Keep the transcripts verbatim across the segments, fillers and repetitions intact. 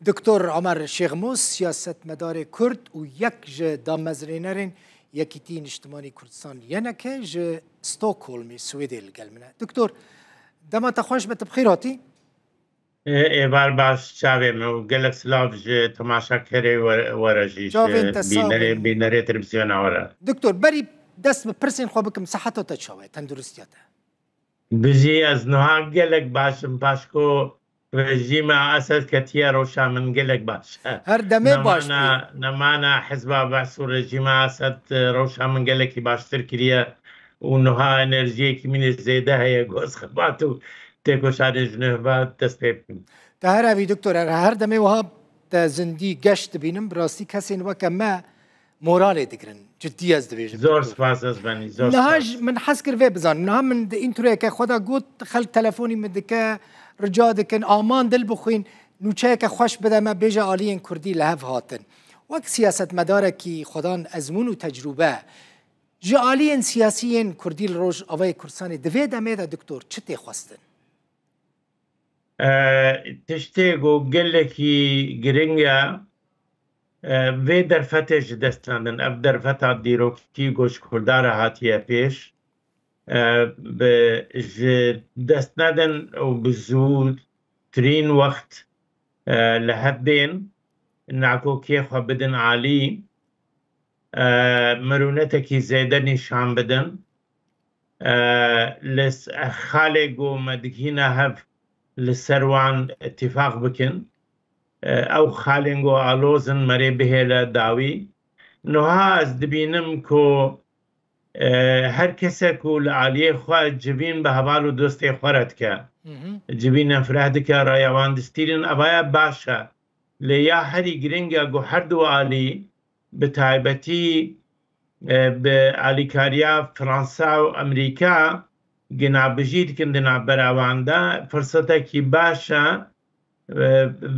Doktor Omer Şêxmûs, siyasetmedarê Kurd û yek ji damezrênerên Yekîtî Niştimanî Kurdistan, Y N K, ji Stockholmê, Swêdê li gel min e. Doktor, dema te xweş be, tu bi xêr hatî. Ê, êvar baş çavê min û gelek silav ji temaşekerê we, we re jî, ji Çavên te sax bînerê, bin. Bînerê televîzyona we re. Doktor, berî dest bi pirsên xwe bikim, siheta te çawa ye, tenduristiya te? Bijî, ez niha gelek baş im, paşko rejîma Esed ketiye rewşa min gelek baş e. Her demê baş bî. Nemana, nemana hizba Be's û rejîma Esed, e, rewşa min gelekî baştir kiriye û niha enerjiyekî min ê zêde heye ku ez xebat û têkoşanên ji nû ve dest pê bikim. Te her evî doktor, her, her demê wiha te zindî geş dibînim, bi rastî kesên weke me moralê digirin. Cidî ez dibêjim. Zor spas, ez benî, zor spas. Niha ji, min hez kir vê bizanim. Niha min di întroyeke xwe de got, xelk telefonî min dike, rica dikin, aman dil bixwîn, nûçeyeke xweş bide me, bêje aliyên kurdî li hev hatin. Wek siyasetmedarekî xwedan ezmûn û tecrûbe, ji aliyên siyasî yên kurdî li Rojavayê Kurdistanê di vê demê de, doktor, çi tê xwestin? E, tiştê ku gelekî giring e, e, vê derfetê ji dest nadin. Ev derfeta dîrokî ku ji Kurda re hatiye pêş, e, bi, ji dest nedin û bi zûtirîn wext, e, li hev bên, nakokiyê xwe bidin alî, e, mirûnetekî zêde nîşan bidin, e, li s-, xalê ku me digihîne hev li ser wan îtîfaq bikin. E, ew xalên ku aloz in me rê bihêle dawî. Niha ez dibînim ku, e, her kesek ku li aliyê xwe civîn bi heval û dostê xwe re dike, Hı hı. civînên fireh dike, raya wan distîrin, evaya baş e. Lê ya herî giring e ku her du alî, bi taybetî, e, bi alîkariya Fransa û Amerîka, ginabijî dikin di navbera wan de. Firsetekî baş e, e,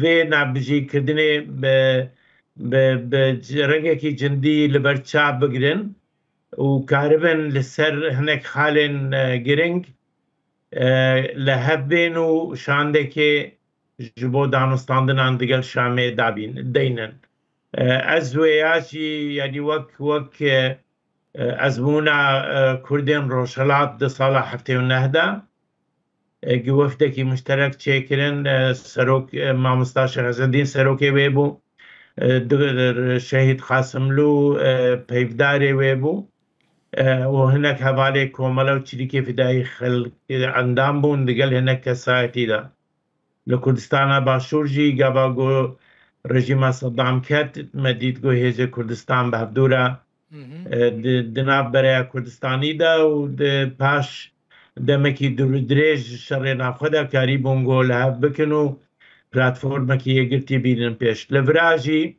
vê nabijîkirdinê bi, bi, bi c-, rengekî cindî li ber çav bigirin û karibin li ser hinek xalên, e, giring, e, li hev bên û şandekê ji bo danûstandinan digel Şamê dabîn, deynin. E, ez wêya jî, yanî wek, wek, e, e, ezmûna, e, Kurdên Rojhilat di sala heftê û neh de, e, gi wefdekî muşterek çêkirin, e, serok, e, mamosta Şêx Ezedîn serokê wê bû, e, di-, Şehîd Qasimlû, e, peyvdarê wê bû, e, û hinek hevalê Komele û Çîrîkê Fidayî xelk, e, endam bûn, digel hinek kesayetî de. Li Kurdistana Başûr jî gava ku rejîma Seddam ket, me dît ku hêzê Kurdistan bi hevdû re, Hı hı. e, di, di nav bereya Kurdistanî de û di paş demekî dûr û dirêj ji şerê navxwe de karîbûn ku li hev bikin û platformekî yekgirtî bînin pêş. Li vira jî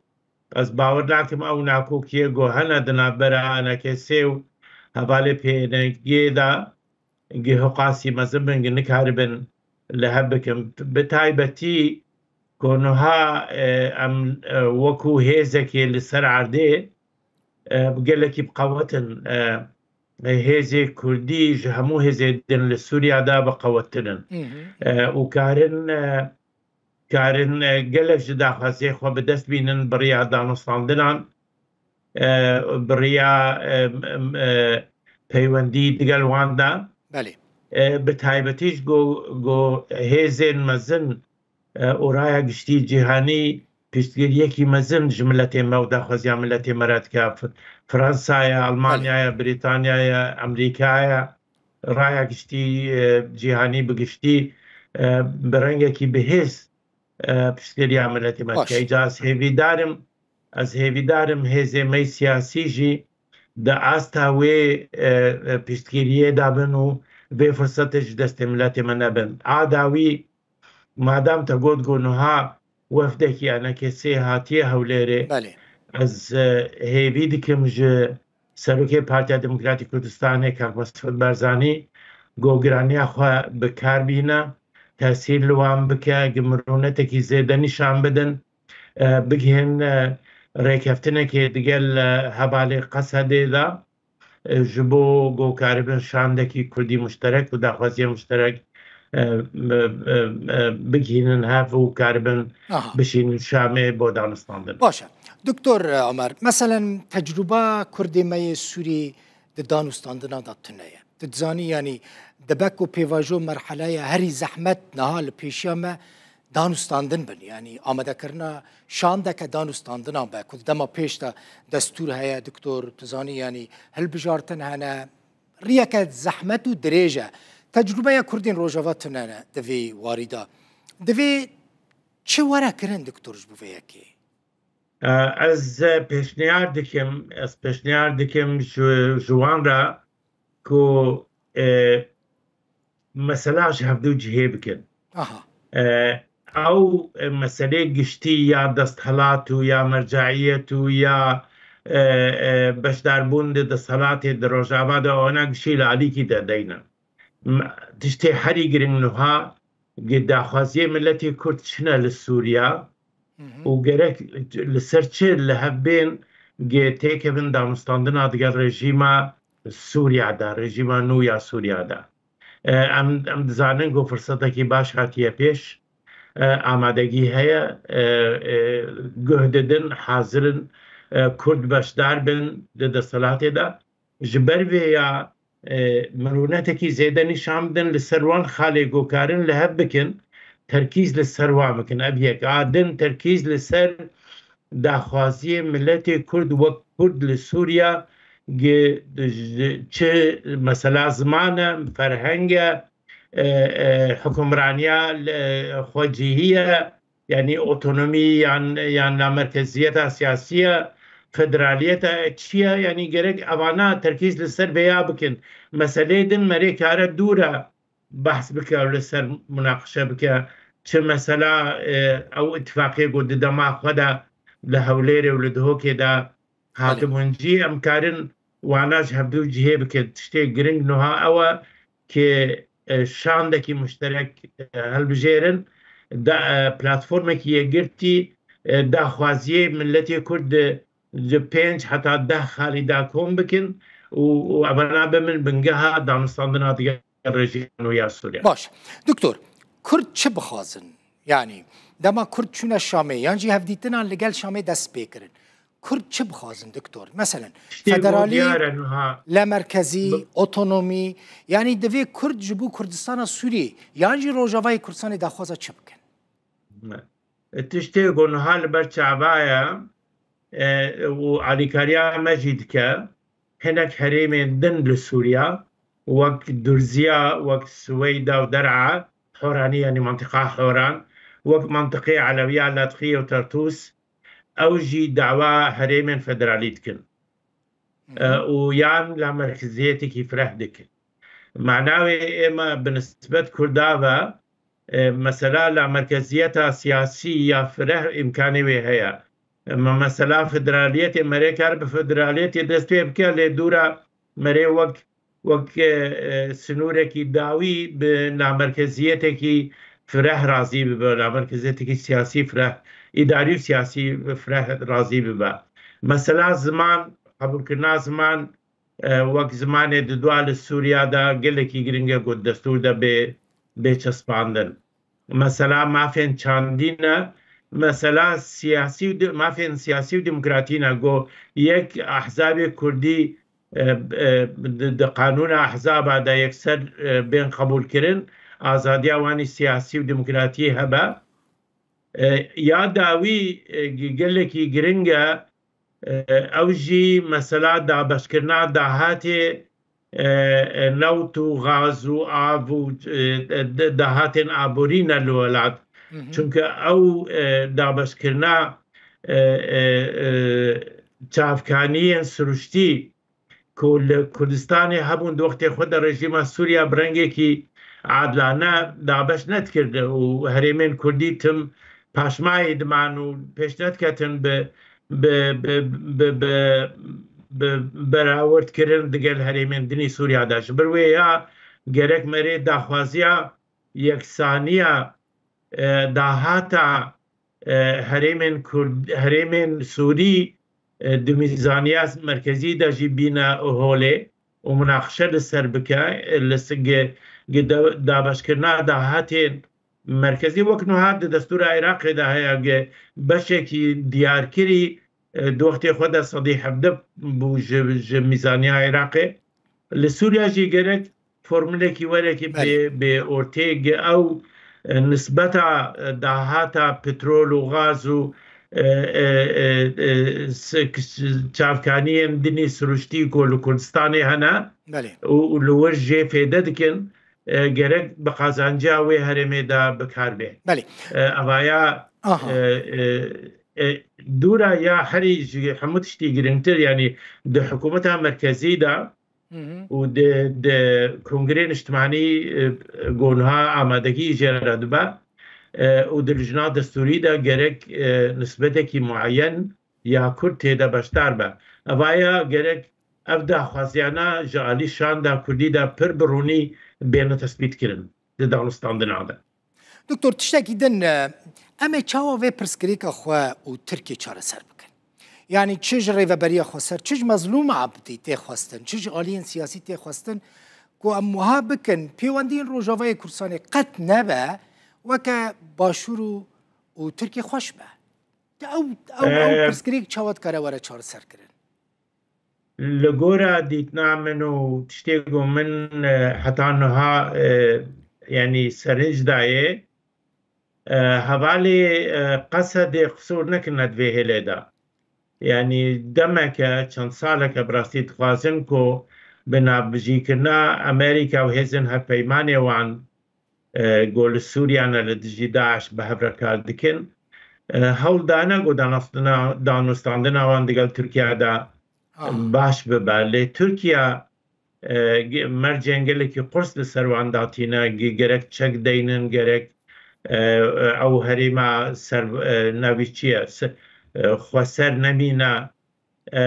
ez bawer nakim ew nakokiyê ku hene di navbera E N K S ê û hevalê P N G'ê de gi hiqasî mezin bin, gi nikaribin li hev bikin. Bi taybetî ku niha, e, em, e, wekû hêzekê li ser erdê, e, gelekî bi qewet in. E, hêzê Kurdî ji hemû hêzê din li Sûriya de bi qewettir in. Hı hı. E, û karin, e, karin, e, gelek ji daxwaziyê xwe bi dest bînin bi riya danûstandinan, e, bi riya, e, em, e, peywendî digel wan de. Belê. E, bi taybetî ji go, go hêzên mezin, e, û raya giştî cîhanî piştgiriyekî mezin ji miletê me û daxwaziya miletê me re dike. F-, Fransa ye, Almanya ye, Brîtanya ye, Amerîka ye. Raya giştî, e, cîhanî bi giştî, e, bi rengekî bihêz, e, piştgiriya miletê me dike. Îca ez hêvîdar im, ez hêvîdar im hêzê me siyasî jî di asta wê, e, e, piştgiriyê de bin û vê firsetê ji destê miletê me nebin. A dawî, madam te got ku niha wefdekî E N K S ê hatiye Hewlêrê, Belê. ez, e, hêvî dikim ji Serokê Partiya Demokratîk Kurdistanê Kak Mesûd Barzanî ku giraniya xwe bi kar bîne, tesîr li wan bike, gi mirûnetekî zêde nîşan bidin, e, bigihên, e, rêkeftinekê digel, e, hevalê Qesedê de, e, ji bo ku karibin şandekî kurdî muşterek û daxwaziya muşterek, e, e, e, e, bigihînin hev û karibin Aha. bişînin Şamê bo danûstandin. Baş e. Doktor Omer, meselen tecrûba Kurdê me yê Sûrî di danûstandina de tune ye. Tu dizanî, yanî dibe ku pêvajo merheleya herî zehmet niha li pêşiya me danûstandin bin. Yanî amadekirina şandeke danûstandinan be, ku di dema pêş de destûr heye, doktor, tu zanî, yanî hilbijartin hene, riyeke zehmet û dirêj e. Tecrûbeya Kurdên Rojava tune ne di vê warî de. Divê çi were kirin, doktor, ji bo vê yekê? E, ez pêşniyar dikim, ez pêşniyar dikim ji, ji wan re ku, e, mesela ji hevdu cihê bikin. Aha. E, ew, e, meselê giştî ya desthilat û ya merceiyet û ya, e, e, beşdarbûn di desthilatê di Rojava de, ona giştî li alîkî de deynin. M-, tiştê herî giring niha gi daxwaziyê miletê Kurd çine li Sûriya Hı hı. û gerek li ser çi li hev bên gi têkevin danûstandina digel rejîma Sûriya de, rejîma nû ya Sûriya de. E, em, em dizanin ku firsetekî baş hatiye pêş, e, amadegî heye, e, e, guh didin, hazir in, e, Kurd beşdar bin di desthilatê de. Ji ber vê ya, e, mirûnetekî zêde nîşan bidin, li ser wan xalê ku karin li hev bikin, terkîz li ser wan bikin. Ev yek. A din, terkîz li ser daxwaziyê miletê Kurd wek Kurd li Sûriya, gi-, ji, çi mesela ziman e, ferheng e, e, e, hukimraniya, e, xwecihî ye, yanî otonomî yan, yan lamerkeziyeta siyasî ye, federaliyeta çi ye, yanî gerek evana terkîz li ser vêya bikin. Meseleyê din merê kare dûr e behs bike û li ser munaqişe bike. Çi mesela, e, ew îtifaqê ku di dema xwe de li Hewlêrê û li Duhokê de Belê. hatibûn cî, em karin wana ji hevdu cihê bikin. Tiştê giring nuha ew e, ki, e, şandekî muşterek, e, hilbijêrin, da, e, platformekî yekgirtî, e, daxwaziyê miletê Kurd di, ji pênc heta deh xalî da kom bikin û, û evana bimin bingeha danûstandina digel rejîma nû ya Sûriye. Baş. Doktor, Kurd çi bixwazin? Yanî, dema Kurd çûne Şamê, yan jî hevdîtinan li gel Şamê dest pê kirin. Kurd çi bixwazin, doktor? Meselen, Tiştê ku federalî, diyar e niha lamerkezî, bi- otonomî, yanî divê Kurd ji bo Kurdistana Sûriyê yan jî Rojavayê Kurdistanê daxwaza çi bikin? E, tiştê ku niha li ber çava ye, e, û alîkariya me jî dike, hinek herêmên din li Sûriya, wek Durziya, wek Siweyda û Der'a, Horanî, yanî mantiqa Horan, wek mantiqê Elewiya Ledxiyê û Tertûs, ew jî dawa herêmên federalî dikin. Hı hı. E, û yan lamerkeziyetekî fireh dikin. Mana wê ême bi nisbet Kurda ve, e, mesela lamerkeziyeta siyasî ya fireh îmkanê wê heye. E, me-, mesela federaliyetê, merê kar bi federaliyetê dest pê bike, lê dûra merê wek wek, e, e, sinûrekî dawî bi lamerkeziyetekî fireh razî bibe, lamerkeziyetekî siyasî fireh, îdarî û siyasî fireh razî bibe. Mesela ziman, qebûlkirina ziman, e, wek zimanê didua li Sûriya de gelekî giring e ku destûr de bê, bê çespandin. Mesela mafên çandî ne, mesela siyasî û de-, mafên siyasî û demokratî ne, ku yek ehzabê kurdî, e, e, di, di qanûna ehzaba de yekser, e, bên qebûlkirin, azadiya wanî siyasî û demokratî hebe. E, ya dawî, e, ge-, gelekî giring e, e, ew jî mesela dabeşkirina dahatê, e, e, newt û gaz û av û, e, e, de-, dahatên aborî ne li welat. Hı hı. Çunke ew, e, dabeşkirina, e, e, e, çavkaniyên siruştî ku li Kurdistanê hebûn di wextê xwe de rejîma Sûriya bi rengekî adilane dabeş nedikir û herêmên kurdî tim paşmayê diman û pêş nediketin bi, bi, bi, bi, bi, bi berawirtkirin digel herêmên dinî Sûriya de. Ji ber wê ya gerek merê daxwaziya yeksaniya, e, dahata, e, herêmên Kurd, herêmên Sûrî, e, di mîzaniya merkezî de jî bîne holê û munaqişe li ser bike, e, li s-, gi-, gi de-, dabeşkirina dahatên merkezî wek nuha di destûra Iraqê de heye, gi beşekî diyarkirî, e, di wextê xwe de sedî hevdeh bû ji, ji mîzaniya Iraqê. Li Sûriya jî gerek formulekî werekî Belê. bê, bê ortê gi ew, e, nisbeta, e, dahata petrol û gaz û, e, e, e, e, s-, k-, çavkaniyên dinî siruştî ku li Kurdistanê hene Belê. û, û li wir jê fêde dikin, e, gerek bi qazanciya wê herêmê de bi kar bê. Belê. E, evaya, Aha. e, e, e, dûra ya herî ji hemû tiştî girîngtir, yanî di hikûmeta merkezî de Hı hı. û di, di kongrê niştimanî, e, ku niha amadegî jê re dibe, e, û di lijna destûrî de gerek, e, nisbetekî muayen ya Kurd tê de beşdar be. Evaya gerek ev daxwaziyana ji alî şanda Kurdî de pir bi rûnî bêne tespîtkirin di danûstandina de. Doktor, tiştekî din, e, em ê çawa vê pirsgirêka xwe û Tirkiyê çareser bikin? Yanî çi ji rêveberiya xweser, çi ji Mezlûm Abdî tê xwestin, çi ji aliyên siyasî tê xwestin ku em wiha bikin, pêwendiyên Rojavayê Kurdistanê qet nebe weke Başûr û, û Tirkiyê xweş be? Ew, ew, ew Ee, pirsgirêk çawa dikare were çareserkirin? Li gora dîtina min û tiştê ku min, e, heta niha, e, yanî serinc dayê, e, hevalê, e, Qesedê qisûr nekirine di vê hêlê de. Yanî demeke, çend saleke bi rastî dixwazin ku bi navbijîkirina Amerîka û hêzên hevpeymanê wan, e, ku li Sûriya ne, li dijî DAIŞ bi hev re kar dikin, e, hewl dane ku danastina-, danûstandina wan digel Tirkiye de Aha. baş bibe. Lê Tirkiye, e, ge-, mercên gelekî qurs li ser wan datîne, ge-, gerek çek deynin, gerek, e, e, ew herêma ser, e, navî çi ye, se-, e, xweser nemîne, e,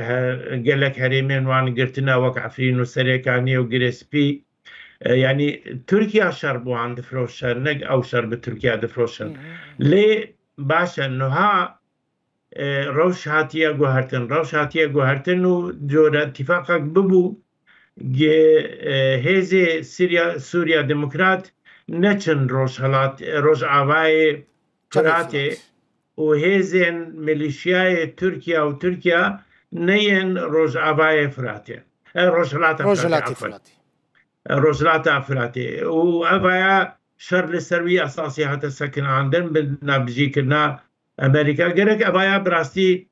he-, gelek herêmên wan girtine wek Efrîn û Serêkaniyê û Girê Spî. E, yanî Tirkiye şer bi wan difiroşe, ne ew şer bi Tirkiye difiroşin. Hı hı. Lê baş e, niha, e, rewş hatiye guhertin. Rewş hatiye guhertin û cure tîfaqek bibû, ge, e, hêzê Siriya, Sûriya Demokrat neçin Rojhelat-, Rojavayê Çavê Firatê Firat. û hêzên milîşyayê Tirkiye û Tirkiye neyên Rojavayê Firatê. E, Rojhilata Firatê, Rojhilatê afwan. Firatê. E, Rojhilata Firatê. Û evaya şer li ser wî esasî hate sekinandin bi navbijîkirina Amerîka. Gerek evaya bi rastî,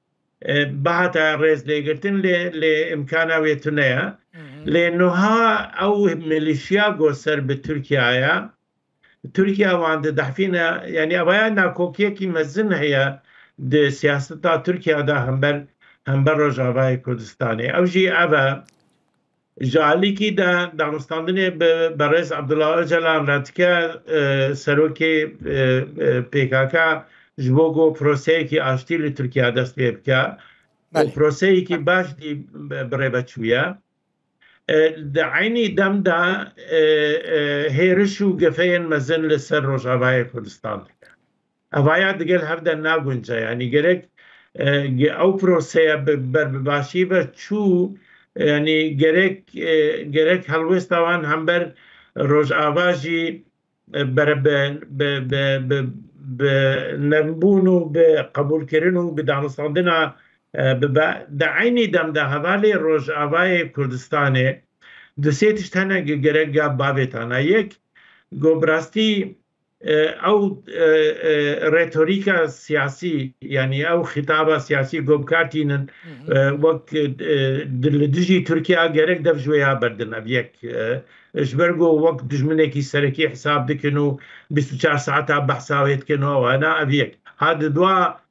e, bihata rêz lêgirtin, lê, lê imkana wê tune ye. Hı hı. Lê niha ew milîşya ku ser bi Tirkiye ye, Tirkiye wan didehfîne, yanî evaya nakokiyekî mezin heye di siyaseta Tirkiye de hember, hember Rojavayê Kurdistanê. Ew jî ev e, ji alîkî de danûstandinê bi berêz Abdullah Ocalan re dike, e, serokê, e, e, P K K ji bo ku proseyekî aştî li Tirkiye dest pê bike. Û Belê. proseyekî baş dî bi, bi rê ve çûye. E, di eynî dem de, e, e, hêriş û gefeyên mezin li ser Rojavayê Kurdistan dike. Evaya digel hev de nagunce. Yanî gerek, e, ge-, ew proseye bi, ber bi başî ve çû, yanî gerek, e, gerek helwêsta wan hember Rojava jî, e, bere bi, bi, bi, bi, bi nermbûn û bi qebûlkirin û bi danûstandina, e, bibe. Di eynî dem de hevalê Rojavayê Kurdistanê du sê tişt hene ge-, gerek ga bavêtana. Yek, go bi rastî, e, ew, e, e, retorîka siyasî, yanî ew xîtaba siyasî go bi kar tînin, Hı hı. e, wek, e, di, li dijî Tirkiye gerek dev ji wê ya berdin. Ev yek, e, ji ber ku wek dijminekî serekî hesab dikin û bîst û çar saeta behsa wê dikin û ewana, ev yek. Ha di dua,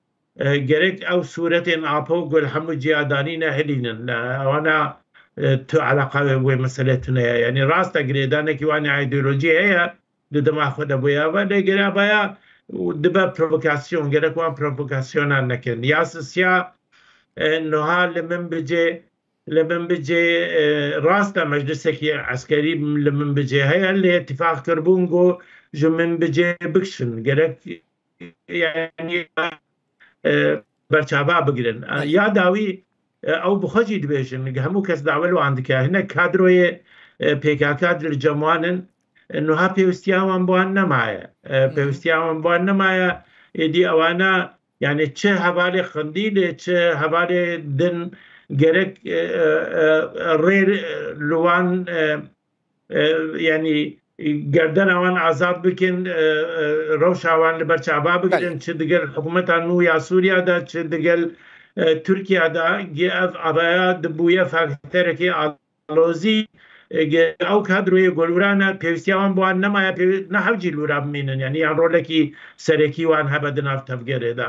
e, gerek ew sûretên apo ku li hemû ciya danîne hilînin. E, ewana, e, tu eleqa wê, wê mesele tune ye. Yanî rast e girêdanekî wan ê îdeolojî heye, di dema xwe de bûye ve, lê gerek vaya dibe provokasyon, gerek wan provokasyona nekin. Ya sisiya, e, niha li min bicê, li min bicê, e, rast e meclisekî eskerî li min bicê heye, lê tîfaq kiribûn ku ji min bicê bikişin. Gerek, yanî, e, berçava bigirin. E, Belê. ya dawî, e, ew bi xwe jî dibêjin, hemû kes dawe li wan dike. Hinek kadroyê, e, P K K di li cem wan in, E, nuha pêwistiya wan bi wan nemaye. E, pêwistiya wan bi wan nemaye. Êdî ewana, yani çi hevalê Qindîlê, çi hevalê din gerek, e, e, e, rê, e, li wan, e, e, yani gerdena wan azad bikin, e, e, rewşa wan li ber çava bigirin, çi digel hikûmeta nû ya Sûriya de, çi digel, e, Tirkiya de, ge ev avaya dibûye fakterekê alozî, e, ge ew kadroyê golwirane pêwistiya wan bi wan nemaye, pêwî-, ne hewcî li wira bimînin, yani yan rolekî serekî wan hebe di nav tevgerê de.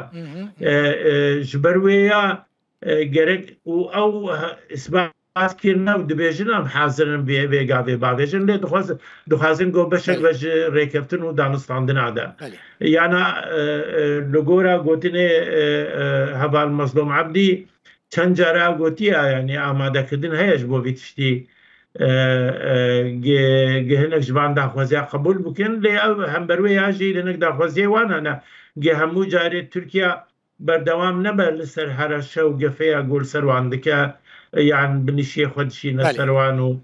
E, e, ji ber wê ya, e, gerek û ew, e, îsbat kirine û dibêjin em hazir in vê, vê gavê bavêjin, lê dixwaz-, dixwazin ku beşek Belê. be ji rêkeftin û danûstandina de. Belê. Yana, e, e, li gora gotinê, e, e, heval Mezlûm Ebdî çend cara gotiye, yani amadekirdin heye ji bo vî tiştî, e, e, ge, ge hinek ji van daxwaziya qebûl bikin, lê ew hember wê ya jî hinek daxwaziyê wan hene, ge hemû carê Tirkiye berdewam nebe li ser hereşe û gefeya ku li ser wan dike, yan binişiyê xwe dişîne Belê. ser wan û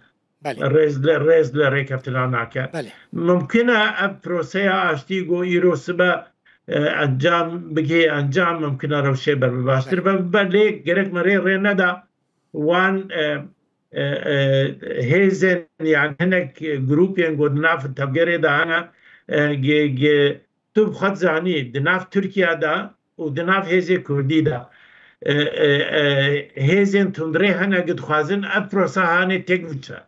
Belê. rêz li, rêz li rêkeftina nake. Belê. Mimkun e ev proseya aştî ku îro sibe, e, encam bigihê encam, mimkun e rewşê ber bi baştir Belê. be bibe, lê gerek me rê rê neda wan, e, e, e, hêzên, yan hinek grûpên ku di nav tevgerê de hene, e, ge, ge, tu bi xwe dizanî, di nav Tirkiye de û di nav hêzê Kurdî de, e, e, e, hêzên tundrê hene ku dixwazin ev prosa hanê têk biçe.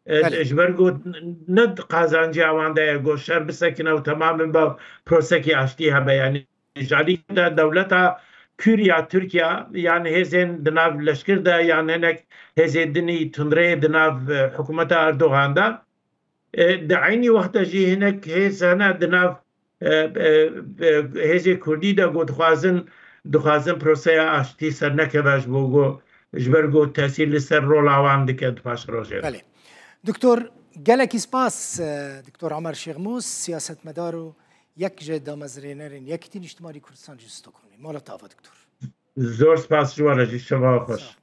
E, Belê. ji ber ku ne di qazanciya wan de ye ku şer bisekine û temam bin be prosekî aştî hebe. Yani ji alî de dewleta Kür ya Tirkiye, yan hêzên di nav leşkir de, yan hinek hêzê dinî tundrê di nav, e, hikûmeta Erdogan de, E, di eynî wexta jî hinek hêz hene di nav, e, e, e, hêzê Kurdî de ku dixwazin, dixwazin proseya aştî sernekeve ji bo ku, ji ber ku tesîr li ser rola wan dike di paş rojê de. Belê. Doktor, gelekî spas, e, Doktor Omer Şêxmûs, siyasetmedar û yek ji damezrênerên Yekîtî Niştimanî Kurdistan ji Stockholmê. Mala te ava, Doktor. Zor spas ji we re jî, şeva xweş. Sağ ol.